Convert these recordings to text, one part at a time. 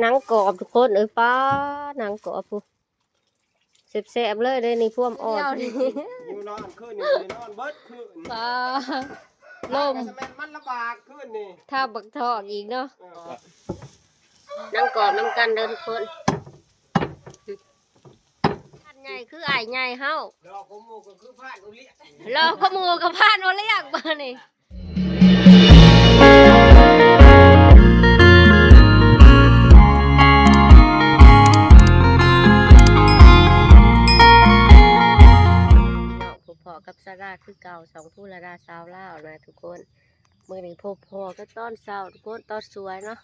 ໜັງກອບທຸກຄົນເອີຍ ປ້າ ໜັງກອບພຸ້ນ ແຊບໆເລີຍເດ້ນີ້ ພວມອອດ ດຽວນີ້ ຢູ່ນອນຄືນນີ້ ນອນເບິດຄືນ ປ້າ ລົມ ແມ່ນມັນລຳບາກຄືນນີ້ ຖ້າບັກທອກອີກເນາະ ເອີ ໜັງກອບນຳກັນເດີທຸກຄົນ. ພານໃຫຍ່ຄືອ້າຍໃຫຍ່ເຮົາ ຫຼໍ່ກວ່າໝູ່ກໍຄືພານໂອລ້ຽງ ຫຼໍ່ກວ່າໝູ່ກໍພານໂອລ້ຽງບາດນີ້. ພີ່ນ້ອງ ພົບພໍ້ກັບສາລາຄືເກົ່າ ຊ່ອງພູລະດາຊາວລາວນະທຸກຄົນ. ມື້ນີ້ພົບພໍ້ກັນຕອນເຊົ້າທຸກຄົນ ຕອນສວຍເນາະ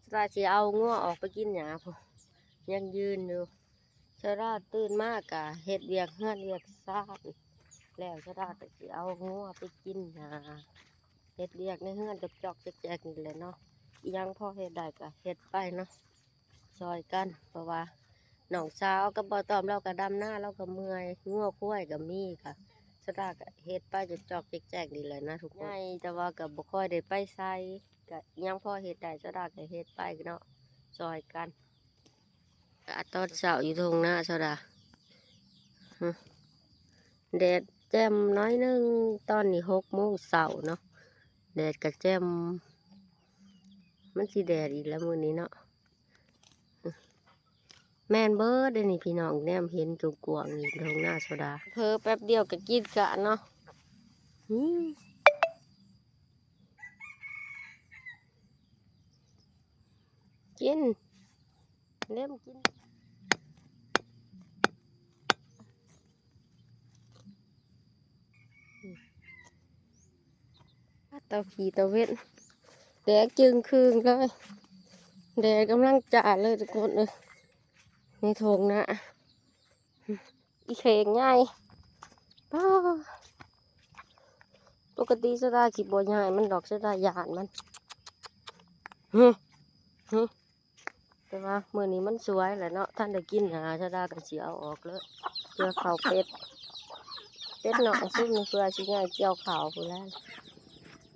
ສາລາຊິເອົາງົວອອກໄປກິນຫຍ້າພຸ້ນ ຍັງຢືນຢູ່. ສາລາຕື່ນມາກະເຮັດວຽກເຮືອນວຽກຊານ ແລ້ວສາລາກໍຊິເອົາງົວໄປກິນຫຍ້າ ເຮັດວຽກໃນເຮືອນຈອກໆແຈກໆນີ້ແຫຼະເນາະ ອີ່ຫຍັງພໍເຮັດໄດ້ກໍເຮັດໄປເນາະ ຊ່ອຍກັນ ເພາະວ່ານ້ອງສາວກັບບ່າວຕ້ອມລາວກໍດຳນາ ລາວກໍເມື່ອຍ ງົວຄວາຍກໍມີ ກໍສາລາກໍເຮັດໄປຈອກໆແຈກໆນີ້ແຫຼະນະທຸກຄົນ ໃຫຍ່ ແຕ່ວ່າກໍບໍ່ຄ່ອຍໄດ້ໄປໃສ ກະຍັງພໍເຮັດໄດ້ ສາວດາກະເຮັດໄປເນາະ ຊ່ອຍກັນ. ອາກາດຕອນເຊົ້າຢູ່ທົ່ງນາ ສາວດາ ຮຶ ແດດແຈ່ມໜ້ອຍໜຶ່ງ ຕອນນີ້ຫົກໂມງເຊົ້າເນາະ ແດດກະແຈ່ມ ມັນຊິແດດອີກແລ້ວມື້ນີ້ເນາະ ຮຶ ແມ່ນເບີດເດ້ນີ້ພີ່ນ້ອງ ແນມເຫັນກວ້າງໆນີ້ທົ່ງນາ ສາວດາ ເຜີແປັບດຽວກະກິນກະເນາະ ຮຶ. ກິນ ເລັມກິນ ຕາວຂີ້ຕາເວັນ ແດດຈຶ່ງຄຶ່ງເລີຍ ແດດກຳລັງຈ້າເລີຍທຸກຄົນເອີຍ ໃນທົ່ງນາ. ອີ່ເຂງໃຫຍ່ ປ້າ ປົກກະຕິສາວດາຊິບໍ່ຍ້າຍມັນດອກ ສາວດາຢ້ານມັນ ຮຶ ຮຶ ແຕ່ວ່າມື້ນີ້ມັນສວຍແຫຼະເນາະ ທັນໄດ້ກິນຫຍ້າ ສາວດາກໍຊິເອົາອອກເລີຍ ເພື່ອເຂົ້າເປັດ ເປັດນ້ອຍຊຸມນີ້ ເພື່ອຊິຍ້າຍກ່ຽວເຂົ້າພຸ້ນແຫຼະ.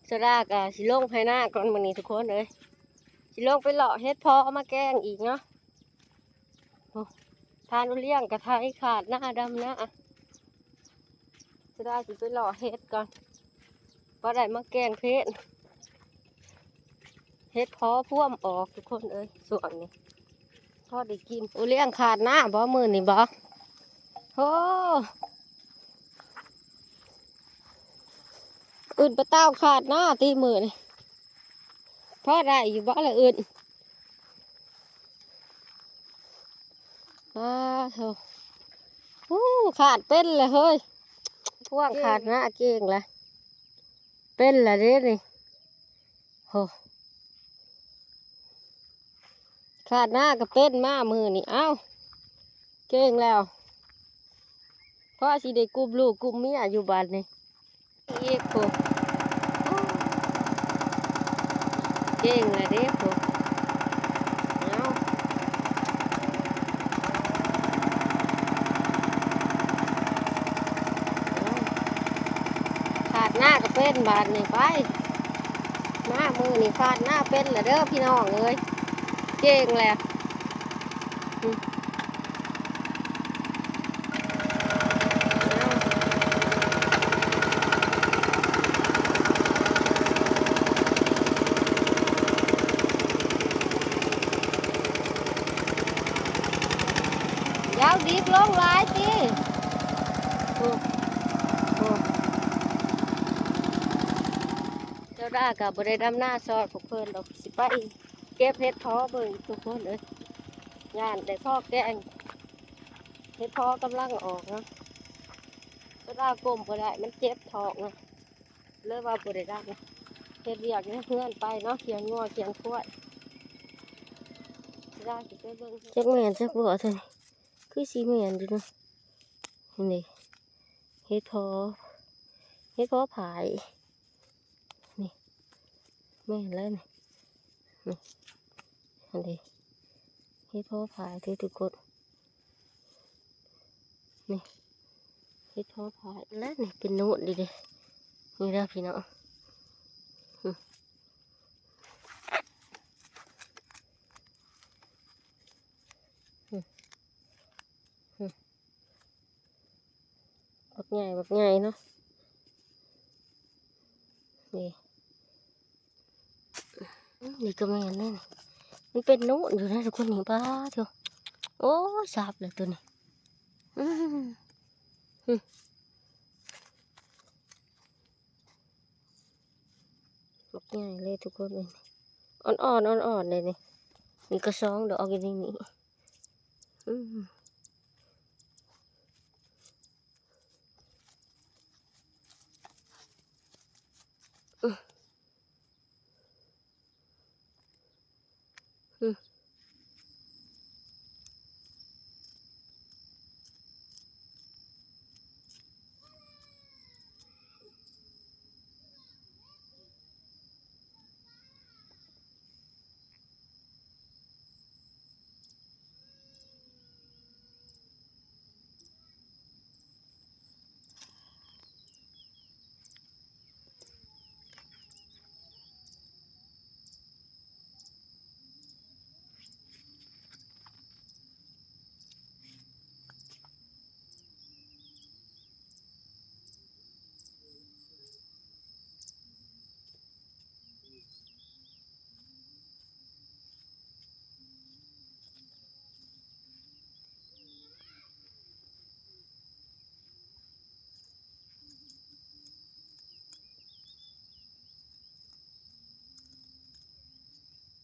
ສາວດາກໍຊິລົງໄຖນາກ່ອນມື້ນີ້ທຸກຄົນເອີຍ ຊິລົງໄປເລາະເຫັດເພາະມາແກງອີກເນາະ. ໂອ້ ທ່ານອຸລ້ຽງກະໄຖ ຄາດນາ ດຳນາ ສາວດາຊິໄປເລາະເຫັດກ່ອນ ພໍໄດ້ມາແກງເຜັດ ເຫັດເພາະພວມອອກທຸກຄົນເອີຍ ຊ່ວງນີ້ພໍໄດ້ກິນ. ອຸລ້ຽງຄາດນາບໍ່ມື້ນີ້ບໍ່? ໂອ້ ອຶ່ນປາເຕົ້າຄາດນາຕິມື້ນີ້ ພໍໄດ້ຢູ່ບໍ່ລະອຶ່ນ? ອ້າໂທ້ ໂອ້ ຄາດເປັນລະເຮີ້ຍ ພວງຄາດນາເກັ່ງລະ ເປັນລະເດ້ນີ້ ໂອ້ ຄາດນາກໍເປັນມາມື້ນີ້ ເອົ້າ ເກັ່ງແລ້ວ ພໍຊິໄດ້ກຸມລູກກຸມເມຍຢູ່ບາດນີ້. ອີກພຸ້ນ ເກັ່ງລະເດ້ພຸ້ນ ເອົ້າ ຄາດນາກໍເປັນບາດນີ້ໄປ ມາມື້ນີ້ຄາດນາເປັນລະເດີພີ່ນ້ອງເອີຍ ເກັ່ງແລ້ວ. ຢ່າດິກລົງຫຼາຍຕິ ໂອ້ ໂອ້ ສາວດາກໍບໍ່ໄດ້ດຳນາຊ່ອຍພວກເພິ່ນດອກ ຊິໄປ ເກັບເຫັດເພາະເບິ່ງທຸກຄົນເອີຍ ຢ້ານໄດ້ພໍແກງ ເຫັດເພາະກຳລັງອອກເນາະ ສາວດາກົ້ມບໍ່ໄດ້ ມັນເຈັບທ້ອງນະ ເລີຍວ່າບໍ່ໄດ້ດຳ ເຮັດວຽກໃນເຮືອນໄປເນາະ ລ້ຽງງົວລ້ຽງຄວາຍ ສາວດາຊິໄປເບິ່ງ ຈັກແມ່ນຈັກບໍ່ ຄືຊິແມ່ນຢູ່ເນາະ ນີ້ ເຫັດເພາະ ເຫັດເພາະຜາຍ ນີ້ ແມ່ນແລ້ວນີ້ ນີ້ ຫັ້ນເດ ເຫັດເພາະຜາຍເດ້ທຸກຄົນ ນີ້ ເຫັດເພາະຜາຍແລ້ວນີ້ ເປັນໂນດເດ້ ນີ້ເດີພີ່ນ້ອງ ນີ້ ນີ້ ອືມ ອືມ ບັກໃຫຍ່ ບັກໃຫຍ່ເນາະ ນີ້ ອືມ ນີ້ກໍແມ່ນເດ້ ມັນເປັນໂນນຢູ່ນະທຸກຄົນນີ້ ປາດໂທ້ ໂອ້ຍ ສາບແລ້ວໂຕນີ້ ອືມ ອືມ ບັກໃຫຍ່ເລີຍທຸກຄົນເອີຍ ອ່ອນໆ ອ່ອນໆ ເລີຍນີ້ ນີ້ກໍສອງດອກຢູ່ໃນນີ້ ອືມ ອືມ ອືມ.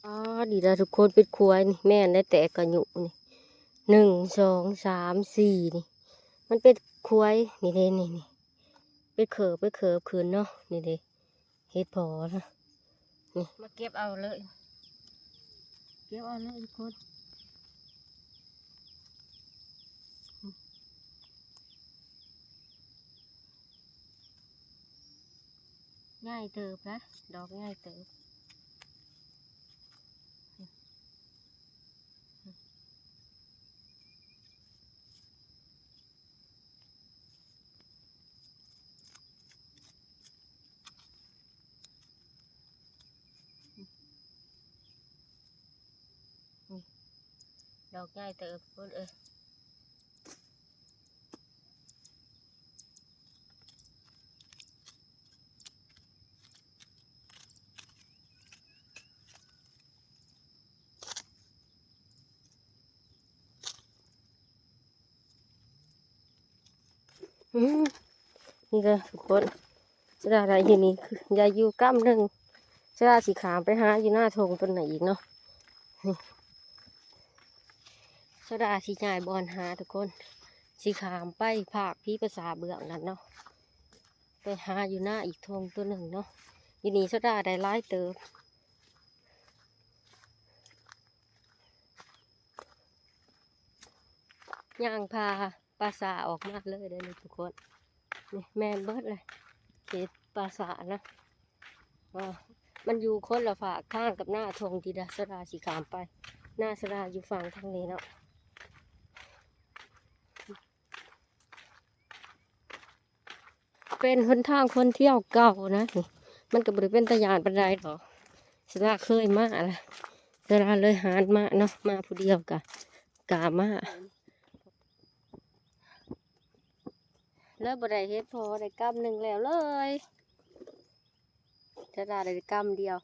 ອໍ ນີ້ລະທຸກຄົນ ເປັນຂວາຍນີ້ ແມ່ນໄດ້ແຕກກະຍຸນີ້ ໜຶ່ງ ສອງ ສາມ ສີ່ ນີ້ ມັນເປັນຂວາຍ ນີ້ເດ້ ນີ້ ນີ້ ເປັນເຂີບ ເປັນເຂີບຂຶ້ນເນາະ ນີ້ເດ້ ເຫັດເຜາະນະ ນີ້ ມາເກັບເອົາເລີຍ ເກັບເອົາເລີຍທຸກຄົນ ໃຫຍ່ເຕີບນະ ດອກໃຫຍ່ເຕີບ ນີ້ ດອກໃຫຍ່ເຕີບພຸ້ນເອີຍ ອືມ ນີ້ເດີທຸກຄົນ ສະດາໄດ້ຢູ່ນີ້ ຄືໄດ້ຢູ່ກຳໜຶ່ງ ສະດາຊິຂ້າມໄປຫາຢູ່ໜ້າທົ່ງຕົ້ນນັ້ນອີກເນາະ ນີ້ ສະດາຊິຍ້າຍບ່ອນຫາທຸກຄົນ ຊິຂ້າມໄປພາກພີປາສາເບື້ອງນັ້ນເນາະ ໄປຫາຢູ່ໜ້າອີກທົ່ງຕົ້ນໜຶ່ງເນາະ ຢູ່ນີ້ສະດາໄດ້ຫຼາຍເຕີບ. ຍ່າງຜ່າປ່າຊ້າອອກມາເລີຍເດີນີ້ທຸກຄົນ ນີ້ແມ່ນເບິດເລີຍ ເຂດປ່າຊ້ານະ ເອີ ມັນຢູ່ຄົນລະຟາກທາງກັບໜ້າທົ່ງທີ່ດາສະດາຊິຂ້າມໄປ ໜ້າສະດາຢູ່ຝັ່ງທາງນີ້ເນາະ ເປັນຫົນທາງຄົນທ່ຽວເກົ່ານະ ນີ້ ມັນກໍບໍ່ໄດ້ເປັນຕາຢ້ານປານໃດດອກ ສະດາເຄີຍມາລະ ສະດາເລີຍຫານມາເນາະ ມາຜູ້ດຽວກະກ້າມາ ເລີຍບໍ່ໄດ້ເຫັດເຜາະ ໄດ້ກຳໜຶ່ງແລ້ວເລີຍ. ສະດາໄດ້ກຳດຽວ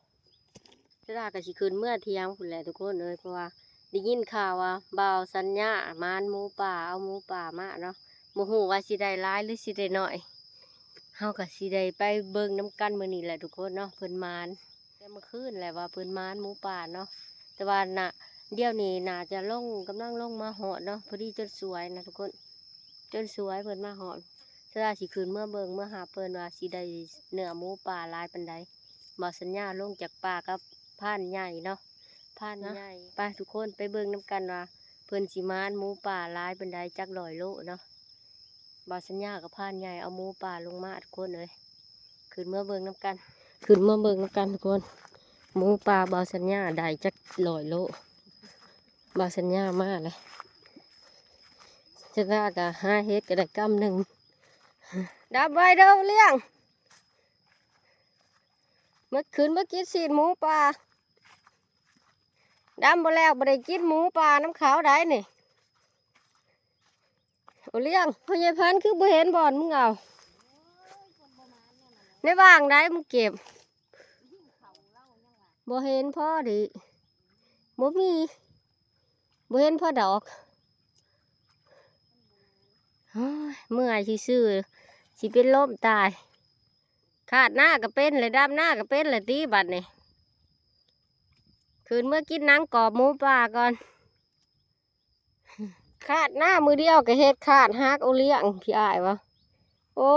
ສະດາກໍຊິຂຶ້ນເມືອຖຽງພຸ້ນແຫຼະທຸກຄົນເອີຍ ເພາະວ່າໄດ້ຍິນຂ່າວວ່າບ່າວສັນຍາໝານໝູປ່າ ເອົາໝູປ່າມາເນາະ ບໍ່ຮູ້ວ່າຊິໄດ້ຫຼາຍຫຼືຊິໄດ້ໜ້ອຍ ເຮົາກໍຊິໄດ້ໄປເບິ່ງນຳກັນມື້ນີ້ແຫຼະທຸກຄົນເນາະ ເພິ່ນໝານແຕ່ເມື່ອຄືນແຫຼະວ່າເພິ່ນໝານໝູປ່າເນາະ ແຕ່ວ່ານະ ດຽວນີ້ໜ້າຈະລົງ ກຳລັງລົງມາຮອດເນາະ ພໍດີຈົນສວຍນະທຸກຄົນ. ຈົນສວຍເພິ່ນມາຮອດ ສະດາຊິຂຶ້ນເມືອເບິ່ງ ເມືອຫາເພິ່ນວ່າຊິໄດ້ເນື້ອໝູປ່າຫຼາຍປານໃດ ບ່າວສັນຍາລົງຈາກປ່າກັບພານໃຫຍ່ເນາະ ພານໃຫຍ່ ໄປທຸກຄົນໄປເບິ່ງນຳກັນວ່າເພິ່ນຊິໝານໝູປ່າຫຼາຍປານໃດ ຈັກຮ້ອຍໂລເນາະ ບ່າວສັນຍາກັບພານໃຫຍ່ເອົາໝູປ່າລົງມາທຸກຄົນເອີຍ. ຂຶ້ນເມືອເບິ່ງນຳກັນ ຂຶ້ນເມືອເບິ່ງນຳກັນທຸກຄົນ ໝູປ່າບ່າວສັນຍາໄດ້ຈັກຮ້ອຍໂລ ບ່າວສັນຍາມາແລ້ວ ສະດາກະຫາເຫັດກະໄດ້ກຳໜຶ່ງ ດຳໄວ້ເດີລ້ຽງ ເມື່ອຄືນມາກິນຊີ້ນໝູປ່າ ດຳບໍ່ແລ້ວບໍ່ໄດ້ກິນໝູປ່ານຳເຂົາໃດນີ້ ໂອລ້ຽງ ພໍ່ໃຫຍ່ພັນຄືບໍ່ເຫັນບ່ອນມຶງເອົາ ໃນວ່າງໃດມຶງເກັບ ບໍ່ເຫັນພໍດີ ບໍ່ມີ ບໍ່ເຫັນພໍດອກ ໂອ້ຍ ເມື່ອຍຊື່ໆ ຊິເປັນລົມຕາຍ ຄາດນາກໍເປັນແຫຼະ ດຳນາກໍເປັນແຫຼະຕິບັດນີ້ ຂຶ້ນເມືອກິນໜັງກອບໝູປ່າກ່ອນ. ຄາດນາມື້ດຽວກໍເຮັດຄາດຫັກ ໂອລ້ຽງ ພີ່ອ້າຍວ່າ ໂອ້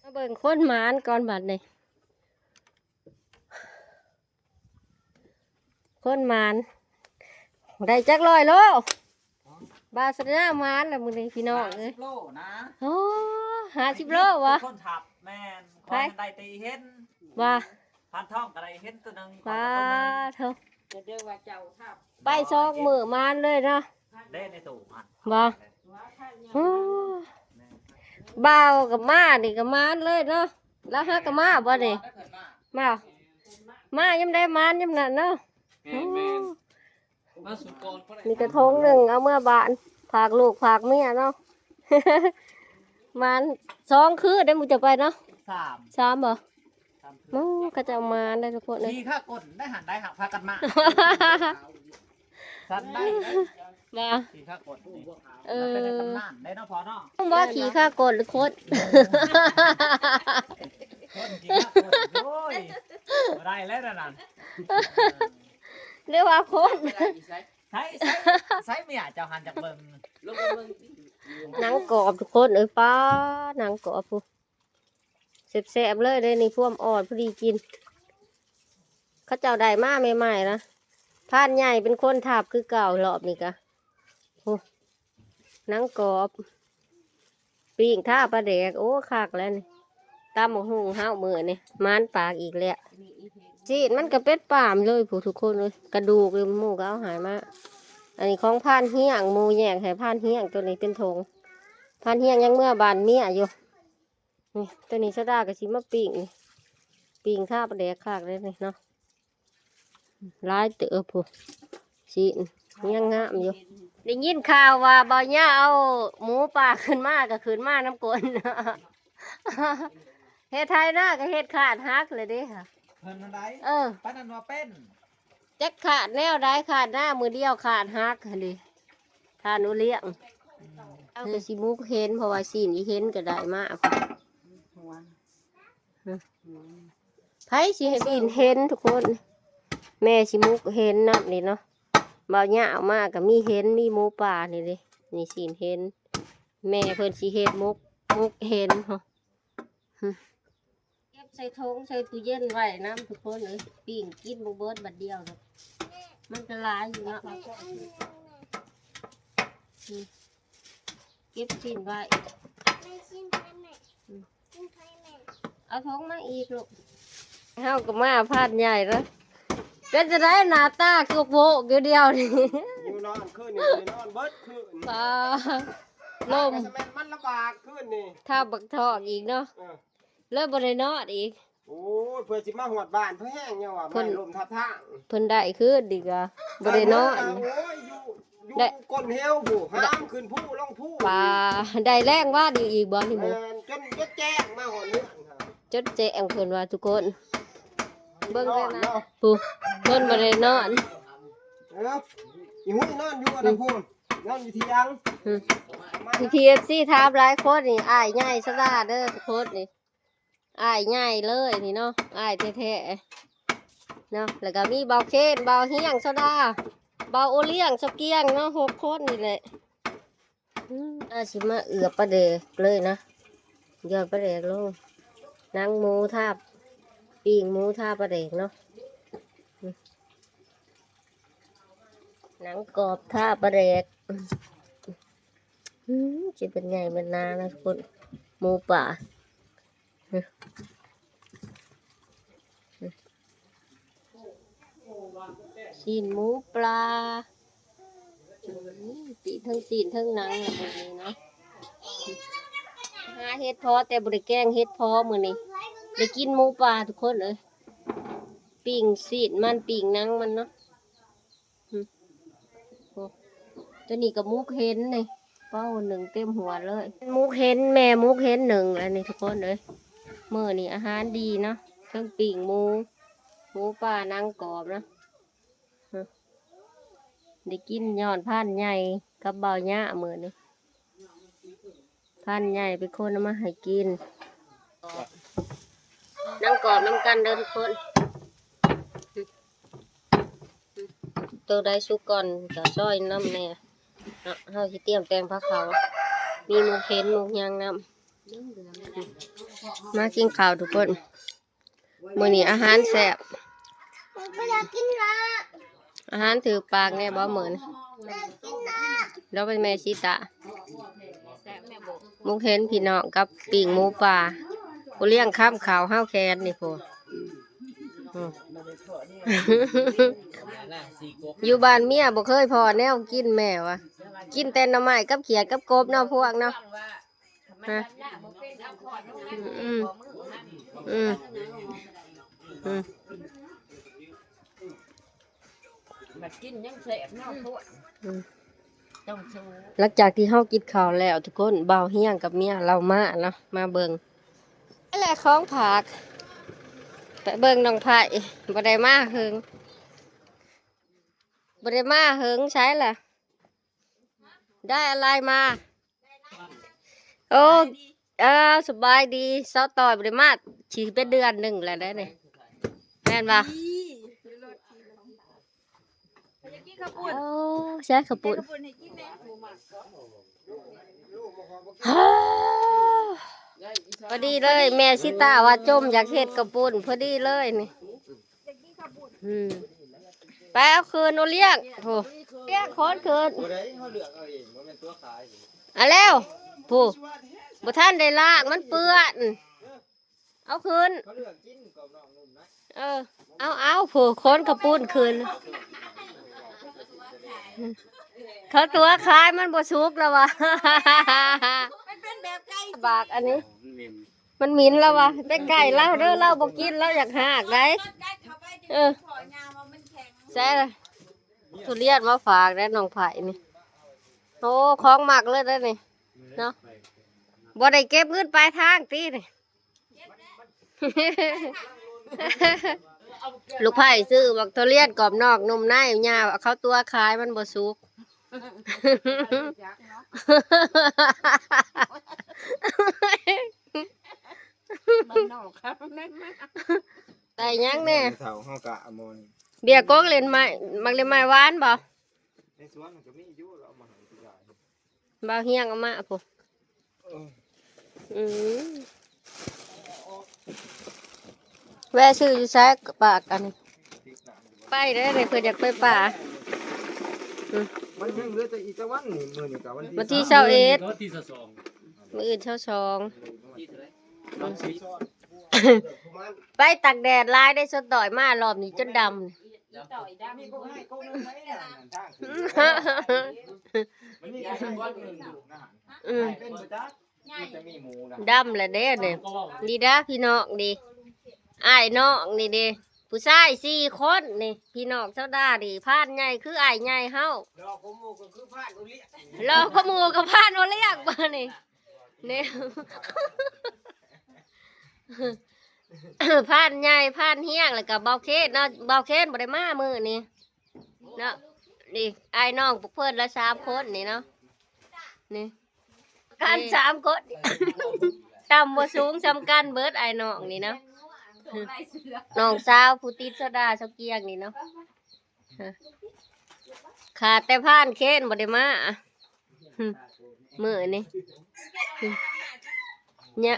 ມາເບິ່ງຄົນໝານກ່ອນບັດນີ້ ຄົນໝານ ໄດ້ຈັກຮ້ອຍໂລ ບ່າວສັນຍາໝານລະມື້ນີ້ພີ່ນ້ອງເອີຍ ຫ້າສິບໂລນະ ໂອ້ ຫ້າສິບໂລຫວາ ຄົນທັບ ແມ່ນ ໃຜ ຂ້ອຍໄດ້ແຕ່ອີເຫັນ ວ່າ ພັນທອງກໍໄດ້ເຫັນຕົວໜຶ່ງ ປາໂທ ຈະເດີວ່າເຈົ້າທັບ ໄປສອງມື້ໝານເລີຍເນາະ ເດ້ໃນຕູ້ຫັ້ນ ບໍ່ ໂອ້ ບ່າວກໍມານີ້ກໍໝານເລີຍເນາະ ລາວຫາກໍມາບໍ່ນີ້ ມາ ມາຍາມໃດໝານຍາມນັ້ນເນາະ ແມ່ນໆ ໂອ້ ມາສຸກອນ ນີ້ກະທົງໜຶ່ງ ເອົາເມືອບ້ານ ຝາກລູກຝາກເມຍເນາະ ໝານສອງຄືນໄດ້ໝູ່ເຈົ້າໄປເນາະ ສາມ ສາມບໍ່ ໂອ້ ເຂົາເຈົ້າມາໄດ້ທຸກຄົນເອີຍ ຂີ່ຂ້າກົ້ນໄດ້ຫັ້ນໄດ້ຫາກພາກັນມາ ສັນໄດ້ ບໍ່ ຂີ່ຂ້າກົ້ນ ເອີ ມັນເປັນໃນຕຳນານເດ້ເນາະພໍ່ເນາະ ບໍ່ຂີ່ຂ້າກົ້ນຄົນ ຄົນຂີ່ຂ້າກົ້ນ ໂອ້ຍ ບໍ່ໄດ້ແລ້ວນັ້ນ ເລີຍວ່າຄົນ ໃຊ້ ໃຊ້ ໃຊ້ເມຍເຈົ້າຫັ້ນຈັກເບິ່ງ ໜັງກອບທຸກຄົນເອີຍ ປາ ໜັງກອບພຸ້ນ ແຊບໆເລີຍເດ້ນີ້ ພວມອ່ອນພໍດີກິນ ເຂົາເຈົ້າໄດ້ມາໃໝ່ໆນະ ພານໃຫຍ່ເປັນຄົນທັບຄືເກົ່າ ລອບນີ້ກະ ໂອ້ ໜັງກອບ ປີ້ງທາປາແດກ ໂອ້ ຄັກແລ້ວນີ້ ຕຳບັກຫຸ່ງເຮົາມື້ນີ້ ໝານປາກອີກແລ້ວ ຊີ້ນມັນກະເປັດປາມເລີຍພຸ້ນທຸກຄົນເອີຍ ກະດູກຢູ່ ໝູ່ກະເອົາໃຫ້ມາ ອັນນີ້ຂອງພານຮຽງ ໝູ່ແຍກໃຫ້ພານຮຽງ ໂຕນີ້ເປັນຖົງ ພານຮຽງຍັງເມືອບ້ານເມຍຢູ່ ນີ້ ໂຕນີ້ສາວດາກໍຊິມາປີ້ງນີ້ ປີ້ງທາປາແດກຄັກເດ້ນີ້ເນາະ ຫຼາຍເຕີບພຸ້ນ ຊີ້ນຍັງງາມຢູ່ ໄດ້ຍິນຂ່າວວ່າບ່າວຍາເອົາໝູປ່າຂຶ້ນມາ ກໍຂຶ້ນມານຳກົ້ນ ເຮັດໄຖນາກໍເຮັດຄາດຫັກເລີຍເດ້ ເພິ່ນຫັ້ນໃດ ເອີ ປານນັ້ນວ່າເປັນ ຈັກຂາດແນວໃດ ຂາດໜ້າມື້ດຽວຂາດຫັກຫັ້ນເດ ທ່ານໂອລ້ຽງ ອືມ ເຮົາກໍຊິໝົກເຫັນ ເພາະວ່າຊີ້ນອີເຫັນກໍໄດ້ມາ ຫົວ ຮະ ຫົວ ໃຜຊິໃຫ້ຊີ້ນເຫັນທຸກຄົນ ແມ່ຊິໝົກເຫັນນຳນີ້ເນາະ ບ່າວຍາເອົາມາກໍມີເຫັນ ມີໝູປ່ານີ້ເດ ນີ້ຊີ້ນເຫັນ ແມ່ເພິ່ນຊິເຮັດໝົກ ໝົກເຫັນ ຮະ ຮະ ເກັບໃສ່ຖົງໃສ່ຕູ້ເຢັນໄວ້ນຳທຸກຄົນເອີຍ ປີ້ງກິນບໍ່ເບິດບາດດຽວດອກ ມັນກໍຫຼາຍຢູ່ເນາະ ອືມ ເກັບຊີ້ນໄວ້ ແມ່ຊີ້ນໃຜແມ່ ອືມ ຊີ້ນໃຜແມ່ ເອົາຖົງມາອີກລູກ ເຮົາກໍມາພານໃຫຍ່ເນາະ ເປັນຈັ່ງໃດໜ້າຕາຄືໂວກຢູ່ດຽວນີ້ ຢູ່ນອນຄືນນີ້ບໍ່ໄດ້ນອນເບິດຄືນ ປາ ລົມ ແມ່ນມັນລຳບາກຄືນນີ້ ຖ້າບັກທອກອີກເນາະ ເອີ ເລີຍບໍ່ໄດ້ນອນອີກ ໂອ້ຍ ເພື່ອຊິມາຮອດບ້ານ ເພິ່ນແຮງຍັງວ່າ ເພິ່ນ ໄມ້ລົ້ມທັບທາງ ເພິ່ນໄດ້ຄືນດີກວ່າ ບໍ່ໄດ້ນອນ ໂອ້ຍ ຢູ່ ຢູ່ ໄດ້ ກົ້ນເຫວພຸ້ນ ຫາມຂຶ້ນພູລົງພູ ປາ ໄດ້ແລງວານນີ້ອີກບໍ່ນີ້ໝູ່ ແມ່ນ ຈົນ ຈົນແຈ້ງມາຮອດເຮືອນ ຈົນແຈ້ງເພິ່ນວ່າທຸກຄົນ ເບິ່ງແລ້ວນະ ນອນເນາະ ຜູ້ ເພິ່ນບໍ່ໄດ້ນອນ ເອີ ອີຫຸ້ຍນອນຢູ່ອັນນັ້ນພຸ້ນ ນອນຢູ່ຖຽງ ອືມ ທີ່ເອັຟຊີຖາມຫຼາຍຄົນນີ້ ອ້າຍໃຫຍ່ຊະລາເດີທຸກຄົນນີ້ ອ້າຍໃຫຍ່ເລີຍນີ້ເນາະ ອ້າຍແທ້ໆເນາະ ແລ້ວກໍມີບ່າວເຄນ ບ່າວຮຽງ ຊາວດາ ບ່າວໂອລ້ຽງ ຊາວກຽງເນາະ ຫົກຄົນນີ້ແຫຼະ ອືມ ອາ ຊິມາເອືອບປາແດກເລີຍນະ ຢອດປາແດກລົງ ໜັງໝູທາ ປີ້ງໝູທາປາແດກເນາະ ອືມ ໜັງກອບທາປາແດກ ອືມ ຊິເປັນໃຫຍ່ເປັນນານະທຸກຄົນ ໝູປ່າ ຊີ້ນໝູປາ ອືມ ປີ້ງທັງຊີ້ນທັງໜັງລະມື້ນີ້ເນາະ ຫາເຫັດເຜາະແຕ່ບໍ່ໄດ້ແກງເຫັດເຜາະມື້ນີ້ ໄດ້ກິນໝູປ່າທຸກຄົນເອີຍ ປີ້ງຊີ້ນມັນ ປີ້ງໜັງມັນເນາະ. ອືມ ຕົວນີ້ກໍໝົກເຫັນນີ້ ເປົ້າໜຶ້ງເຕັມຫົວເລີຍ. ໝົກເຫັນ ແມ່ໝົກເຫັນໜຶ້ງແລ້ວນີ້ທຸກຄົນເອີຍ. ມື້ນີ້ອາຫານດີເນາະ ເທິງປີ້ງໝູ ໝູປ່າ ໜັງກອບເນາະ. ໄດ້ກິນຍ້ອນພານໃຫຍ່ກັບບ່າວຍະມື້ນີ້. ພານໃຫຍ່ເປັນຄົນເອົາມາໃຫ້ກິນ. ນັ່ງກອບນຳກັນເດີທຸກຄົນ. ໂຕໃດສຸກກ່ອນກໍຊອຍນຳແດ່ເນາະ. ເຮົາຊິຕຽມແຕ່ງພາເຂົ້າ ມີໝົກເຫັນໝົກຫຍັງນຳ. ມາກິນເຂົ້າທຸກຄົນ. ມື້ນີ້ອາຫານແຊບ ບໍ່ຢາກກິນລະ ອາຫານຖືກປາກແດ່ບໍ່ມື້ນີ້? ບໍ່ຢາກກິນລະ ລາວເປັນແມ່ຊີຕາ. ໝົກເຫັນພີ່ນ້ອງກັບປີ້ງໝູປ່າ. ຜູ້ລ້ຽງຄ້ຳເຂົ້າເຮົາແຂນນີ້ພຸ້ນ. ອືມ ຢູ່ບ້ານເມຍບໍ່ເຄີຍພໍ້ແນວກິນແມ່ວ່າ ກິນແຕ່ໜໍ່ໄມ້ກັບຂຽດກັບກົບເນາະພວກເນາະ. ຮະ ອືມ ອືມ ອືມ ບັດກິນຍັງແຊບເນາະພວກ ອືມ ຕ້ອງສູ້. ຫຼັງຈາກທີ່ເຮົາກິນເຂົ້າແລ້ວທຸກຄົນ ບ່າວຮຽງກັບເມຍລາວມາເນາະ ມາເບິ່ງ ແລະ ຂອງຝາກ ໄປເບິ່ງນ້ອງໄພ ບໍ່ໄດ້ມາເຫິງ ບໍ່ໄດ້ມາເຫິງ ໃສລະ? ໄດ້ອະໄລມາ? ໂອ້ ເອີ ສະບາຍດີ ສາວຕ້ອຍບໍ່ໄດ້ມາ ຊິເປັນເດືອນໜຶ່ງແລ້ວເດ້ນີ້ ແມ່ນບໍ່? ໂອ້ ໃຊ້ເຂົ້າປຸ້ນ ພໍດີເລີຍ ແມ່ຊີຕາວ່າຈົ່ມຢາກເຮັດເຂົ້າປຸ້ນ ພໍດີເລີຍນີ້. ອືມ ໄປເອົາຄືນໂອລ້ຽງ ໂອ້ ລ້ຽງໂຄນຄືນ ບໍ່ໄດ້ ເຮົາເລືອກເອົາເອງ ບໍ່ແມ່ນຕົວະຂາຍ. ອາ ແລ້ວ ຜູ້ ບໍ່ທັນໄດ້ລ້າງ ມັນເປື້ອນ ເອົາຄືນ ເຂົາເລືອກກິນກັບນ້ອງໜຸ່ມນະ. ເອີ ເອົາ ເອົາ ຜູ້ ໂຄນເຂົ້າປຸ້ນຄືນ ເຂົາຕົວະຂາຍ ມັນບໍ່ສຸກແລ້ວວ່າ ມັນເປັນແບບໄກ່ ບາກອັນນີ້ ມັນເໝັນລະວ່າ ເປັນໄກ່ລາວເດີ ລາວບໍ່ກິນ ລາວຢາກຮາກໄດ໋. ເອີ ໃສ່ລະ ທຸລຽນມາຝາກແດ່ນ້ອງໄພນີ້. ໂອ້ ຂອງມັກເລີຍເດ້ນີ້ເນາະ ບໍ່ໄດ້ເກັບເງິນປາຍທາງຕິນີ້. ລູກໃພ້ຊື້ບັກທຸລຽນກອບນອກນຸ່ມໃນ ຍ່າເຂົາຕົວະຂາຍ ມັນບໍ່ສຸກ. ບ້ານນອກເຂົານັ້ນມາ ໄດ້ຫຍັງແດ່? ເຖົ້າເຮົາກະອາມອນ ເບຍກົກເຫຼັ້ນໄມ້ ໝາກເຫຼັ້ນໄມ້ຫວານບໍ່? ໃນສວນມັນກະມີຢູ່ ລາວເອົາມາໃຫ້ທຸກຢ່າງ. ບ່າວຮຽງເອົາມາພຸ້ນ. ເອີ ອືມ ແວະຊື້ຢູ່ໃສ? ປາກອັນນີ້ ໄປເດີນີ້ ເພິ່ນຢາກໄປປ່າ. ອືມ ມັນຍັງເຫຼືອແຕ່ອີກຈັກວັນນີ້ ມື້ນີ້ກະວັນທີ ວັນທີຊາວເອັດ ວັນທີຊາວສອງ ມື້ອື່ນຊາວສອງ. ໄປຕາກແດດຫຼາຍໄດ້ ສາວຕ້ອຍມາລອບນີ້ຈົນດຳ. ອືມ ດຳລະເດ້ນີ້ ນີ້ເດ້ພີ່ນ້ອງນີ້ ອ້າຍນ້ອງນີ້ເດ້ ຜູ້ຊາຍສີ່ຄົນນີ້ ພີ່ນ້ອງສາວດານີ້ ພານໃຫຍ່ຄືອ້າຍໃຫຍ່ເຮົາ ຫຼໍ່ກວ່າໝູ່ກະພານໂອລ້ຽງ ຫຼໍ່ກວ່າໝູ່ກະພານໂອລ້ຽງບາດນີ້. ນີ້ ພານໃຫຍ່ ພານຮຽງ ແລ້ວກະບ່າວເຄນເນາະ ບ່າວເຄນບໍ່ໄດ້ມາມື້ນີ້ເນາະ. ນີ້ອ້າຍນ້ອງພວກເພິ່ນລະສາມຄົນນີ້ເນາະ ນີ້ ກັນສາມຄົນ ຕ່ຳບໍ່ສູງສ່ຳກັນເບິດອ້າຍນ້ອງນີ້ເນາະ. ນ້ອງສາວຜູ້ຕິດໂຊດາ ສາວກຽງນີ້ເນາະ. ຂາດແຕ່ພານເຄນບໍ່ໄດ້ມາມື້ນີ້ ຍັງ